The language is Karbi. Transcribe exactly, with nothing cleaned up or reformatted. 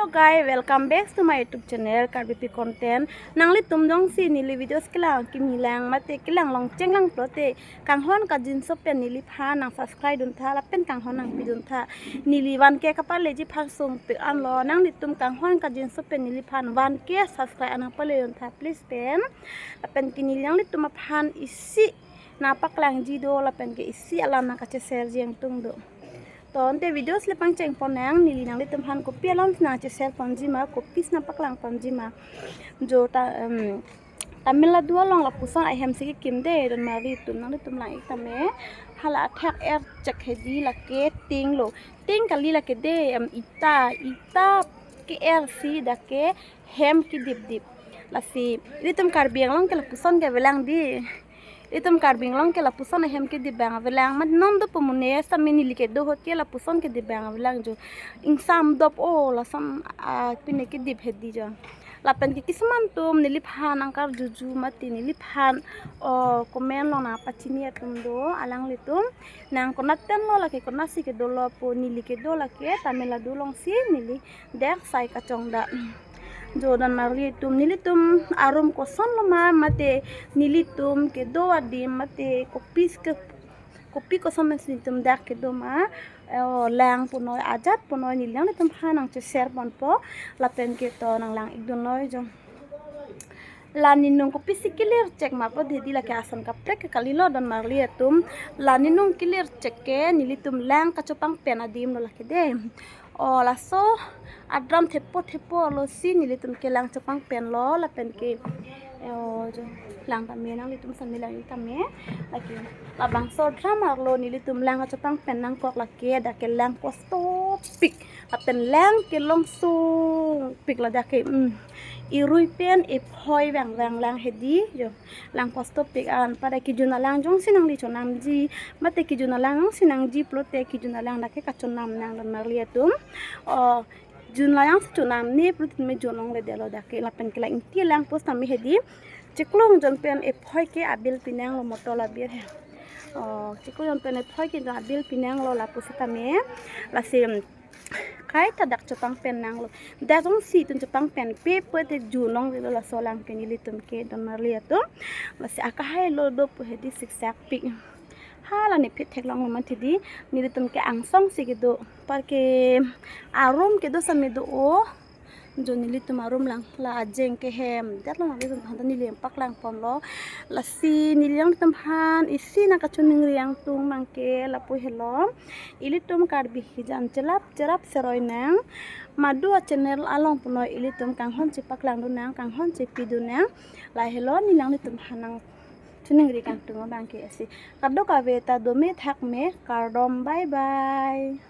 Hello guys, welcome back to my YouTube channel Karbipi Content. Nanglitum jongsi neli videos kelang kimi lang mate kelang longcheng lang pulote kanghon kangjinso pen neliphan nang subscribe duntha lapen kanghon nangpi duntha. Neli one K kapaleji aphan sungpik anlo, nanglitum kanghon kangjinso pen neliphan one K subscribe nangpale duntha please pen. Lapen ke neli nanglitum aphan isi nangpaklangji do lapen ke isi alam nangkacheshare ji angtung do. To ante videos le pangcheng ponnang, neli nanglitum aphan kopi alam nangcheshare ponji ma, kopi nangpaklang ponji ma. Jo ta, em, Tamil Nadu along lapuson ahem si kekim de, don marli atum nanglitum lang-ik tame. Hala athak er chek hedi lake ting lo. Ting kali lake de, em, ita, ita ke-er si dak ke hem kedipdip. Lasi, ilitum Karbi Anglong ke lapuson ke avelang di. Ilitum Karbi Anglong ke lapuson ahem kedip abang avelang. Mat non do pemune sami neli kedo ahut ke lapuson kedip abang avelang jo. Ingsam dop o lason, ah, pine kedip hedi jo. Lapen ke kisuman atum neliphan nangkarjuju mate neliphan o comment along nangpachini atum do, alanglitum nang konat pen lo lake konatsi kedo lo pu, neli kedo lake Tamil Nadu alongsi neli dak sai kachongdak. Jo don marli atum, nelitum arum koson lo ma mate nelitum kedo adim mate kopi ke, kopi koson pen si nelitum dak kedo ma, eh, o lang punoi ajat punoi neli nanglitum aphan nangcheshare ponpo lapen ke to nang lang-ik dunnoi jo. La ninung kopisi kelir chek ma pu hedi lake ason kaprek ke kali lo don marli atum. La ninung kelir chek ke nelitum lang kachopang pen adim lo lake de. O laso adram thepo thepo lo si nelitum ke lang chopang pen lo lapen ke, eh, o jo lang tame nanglitum sami lang-ik tame. Lake labangso adram arlo nelitum lang kachopang pen nangkok lake dak ke lang kostopik. Lapen lang kelongsongpik ladak ke, mm, irui pen ephoi vang vang lang hedi jo. Lang kostopik an pada kejun alang jongsi nangli chonamji mate kejun alang jongsi nangji pulote kejun alang dak ke kachonam nang don marli atum. O jun alang si chonamne pulote me jun longle de lo dak ke lapen ke la ingti lang pusitame hedi. Chiklo jon pen ephoi ke abill pinanglo motor abill he. O chiklo jon pen ephoi ke abill pinanglo lapusitame. Lasi, mm, kaita dak chopang pen nanglo. Dak jongsi itum chopang pen pe pulote jun longle lo laso lang ke nelitum ke don marli atum. Lasi akahai lo do pu hedi siksak pik. Hala ne phit theklong lo mati di, nelitum ke angsong si kedo. Par ke arum kedo sami do o. Jo nelitum arum lang la ajeng ke hem. Dak lo nelitum hanta neli paklang ponlo. Lasi neli nanglitum aphan isi nangkachiningri angtung abang ke lapu helo. Ilitum Karbi hijan chelap cherap seroi nang. Madu a channel along punoi ilitum kanghon chepaklangdun nang, kanghon chepi dun nang. La helo neli nanglitum aphan nangchiningri kangtung abang ke isi. Kadokave ta dome thakme, kardom, bye bye.